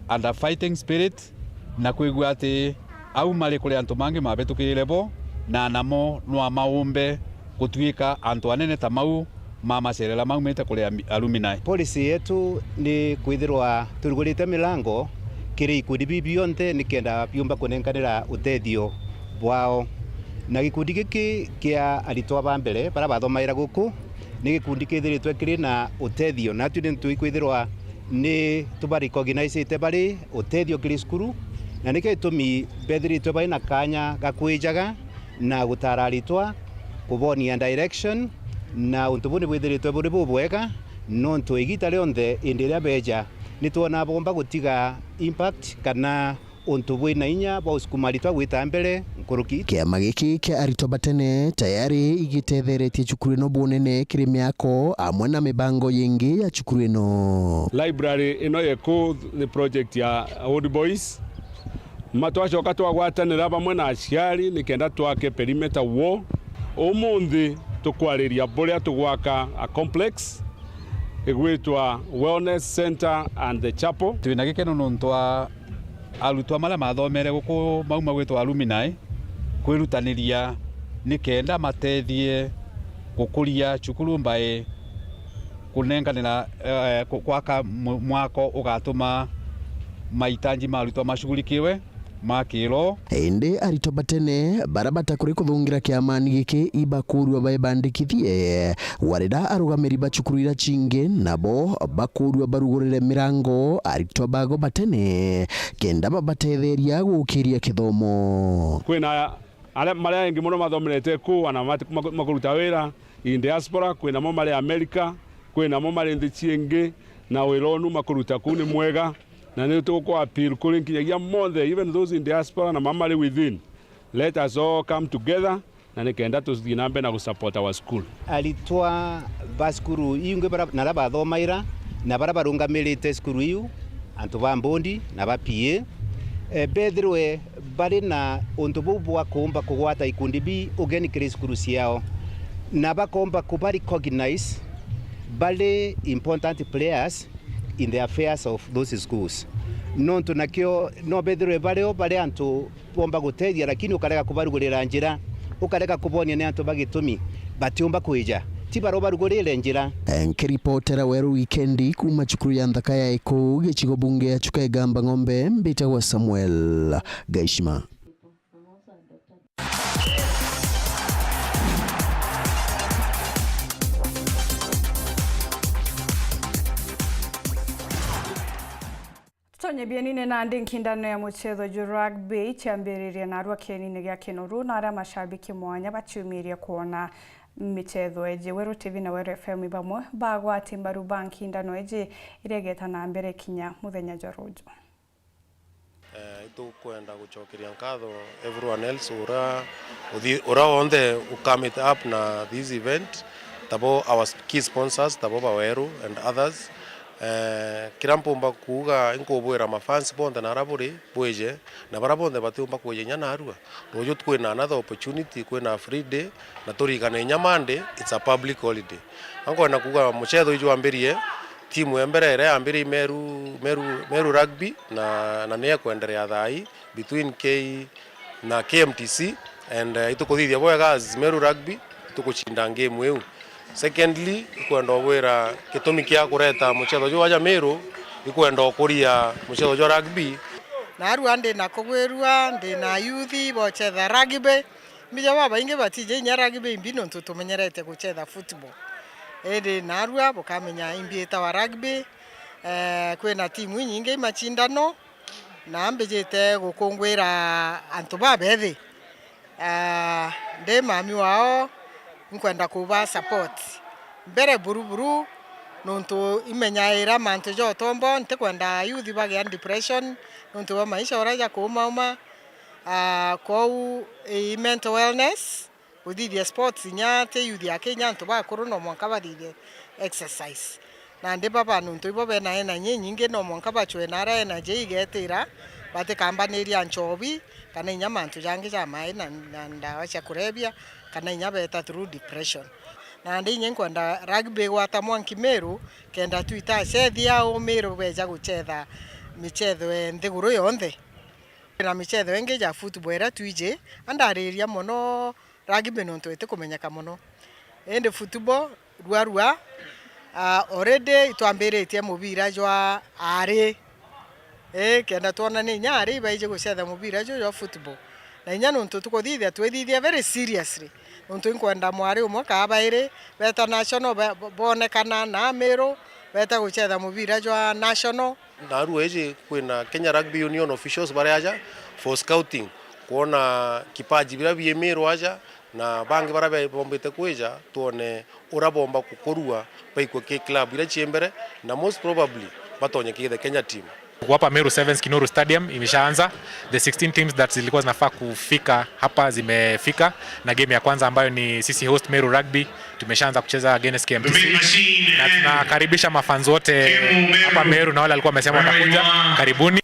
and a fighting spirit. Na kwigua ati au mari kuri antu mangi mabitukirire bo, na namo no amaumbe gutuika antu anene ta mau mamacerera maumite kuri ami-, alumni. Policy yetu ni kwithirwa turugurite milango kiri ikundi biu bionthe nikenda biumba kunenkanira utethio bwao. Na gikundi giki kia aritwa ba mbere baria bathomagira guku ni gikundi kithiritwe kiri na utethio, natwi ni twikwithirwa ni tuba recognizite bari utethio kiri cukuru, na nikio gitumi bethiritwe bari na kanya ga kwijaga na gutara aritwa, kubonia direction, Na untu buu ni bwithiritwe buri bubwega, nontu igiita rionthe indi iria beeja, ni twonaa boomba gutiga impact kana untu bwina inya bwa usukuma aritwa gwita mbere nkuruki. Kiama giki kia aritwa ba tene tayari igitetheretie cukuru ino bunene kiri miako amwe na mibango yingi ya cukuru ino. Library ino yeku ni project ya Old Boys. Ma twacoka twagwatanira bamwe na aciari nikenda twake perimeter wall. Umunthi tukwariria buria tugwaka a complex igwitwa Wellness Center and the Chapel. Twina gikeno nontu a arutwa maria mathomere guku mauma gwitwa alumni kwirutaniria nikenda matethie gukuria cukuru by kunenganira, eh, ku-, gwaka mu-, mwako ugatuma mahitaji ma arutwa mashugulikiwe ma kiroho. Indi aritwa ba tene baria batakuri kuthungira kiamani giki ibakurua baibandikithie, warira arugamiri ba cukuru iria cingi nabo bakurua barugurire mirango aritwa bago ba tene kenda babatetheria gukiria kithomo. Kwina aria, maria engi mono mathomerete kuu ana mat-, mak-, makuruta wira in diaspora, kwinamo mari America, kwinamo mari nthi ciingi, na wira unu makuruta kuu ni mwega, na ni tuku appeal kuri nkinyagia monthe, even those in diaspora na mama mari within, let us all come together, na nikenda tuthii na mbere na gusupport our school. Aritwa ba cukuru iu ingi bara, na aria bathomaira, na baria barungamirite cukuru iu, antu ba mbondi na ba P A, eh, bethirwe bari na untu buu bwa kuumba kugwata ikundi bi ugeni kiri cukuru ciao, na bakoomba kuba recognize bari important players in the affairs of those schools. Nontu nakio no bethirwe bario bari antu boomba gutethia, lakini ukarega kubarugurira njira, ukarega kubonia ni antu ba gitumi batiumba kwija, ti barobarugurire njira. Nkiripotera Weru Wikendi kuuma cukuru ya nthaka ya Ekuu, gicigo bunge ya Chuka Igamba Ng'ombe, mbitagwa Samuel Gaishima. Tutonye bienine nandi nkindano ya muchetho jwa rugby ichiambiririe narua kienine gia Kinoru, na aria mashabiki mwanya bachiumirie kwona michetho eji. Weru T V na Weru F M i bamwe bagwati mbaru ba nkindano eji iria igeta na mbere kinya muthenya jwa ruju. Eh, itukwenda gucokeria nkatho everyone else ura uthi-, ura wonthe who come it up na this event, tabo our key sponsors, tabo Baweru and others. Eh, kira mpumba kuuga, inkubwira mafans bonthe nara buri, bwije, na bara bonthe batiumba kwija inya narua. Ruju kwina another opportunity, kwina free day, na turikane inya Monday, it's a public holiday. Ankwenda kuuga muchetho ijwambirie, timu ya mbere iria yambirie Meru, Meru, Meru Rugby, na, na ni ekwenderea thaa ii between K na K M T C, and, eh, itukuthithia bwega as Meru Rugby, tukucinda game iu. Secondly, ikwenda ubwira gitumi kia kureta muchetho juu aja Meru, ikwenda ukuria muchetho jwa rugby. Narua ndi na kugwirua, ndi na youth bochetha rugby. Mbija babaingi batiji inya rugby imbi nontu tumenyerete guchetha football. Indi narua bukamenya imbi itawa rugby. Eh, kwina timu inyingi imacindano, na mbijite gukungwira antu babethi. Ah, ndi mami wao, nkwenda kuba support. Mbere buru buru, nontu imenyaira mantu ja utombo, ntikwenda youth bagia depression, nontu bwa maisha uria ja kuumauma. Ah, kwou, i mental wellness, kuthithia sports inya ti youth aki, inya antu bakuru no mwanka bathithie exercise. Nandi baba nontu ibo bena energy inyingi, no mwanka bacwe na aria energy igetira, batikambaniria nchobi, kana inya mantu jangi ja mai na, na ndawa cia kurebia, kana inya beta through depression. Nandi inya nkwenda rugby igwata mwanki Meru, kenda twita acethia au Meru beja guchetha michetho e nthiguru yonthe. Na michetho ingi ja football iria twiji, andariria mono rugby nontu itikumenyeka mono. Indi football, rua rua, ah, already itwambiritie mubira jwa ari. Ii, kenda twona ni inya ari ibaiji gucetha mubira ju jwa football. Na inya nontu tukuthithia, twithithia very seriously. Nontu inkwenda mwari umwe kaa bairi, beta national, ba-, ba-, bonekana na Meru, beta gucetha mubira jwa national. Narua iji kwina Kenya Rugby Union officials bari aja for scouting, kwona kipaji biria bii Meru aja, Na bangi bara be-, bombite kwija, twone ura bomba kukurua baikwe ki club ira cie mbere, na most probably batonye ki the Kenya team. Tuko hapa Meru Sevens Kinoru Stadium imeshaanza. The sixteen teams that zilikuwa zinafaa kufika hapa zimefika, na game ya kwanza ambayo ni sisi host Meru Rugby tumeshaanza kucheza against K M T C, na tunakaribisha mafans wote hapa Meru na wale walikuwa wamesema watakuja, karibuni.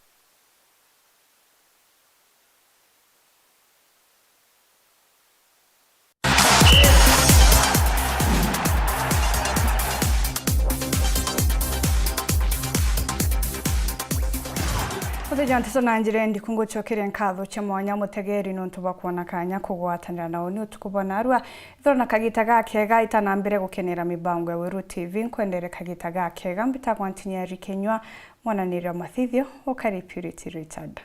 Muthenya wa nteto na njira ndiku ngucokeria nkatho cia mwanya mutegeri nontu bwa kwona kanya kugwatanira na uni utuku bwa narua. Ithirwa na kagita gakega, ita na mbere gukenera mibango ya Weru T V, nkwendere kagita gakega. Mbitagwa Ntinyeri Kinyua, mwananiri wa mathithio, ukari Purity Richard.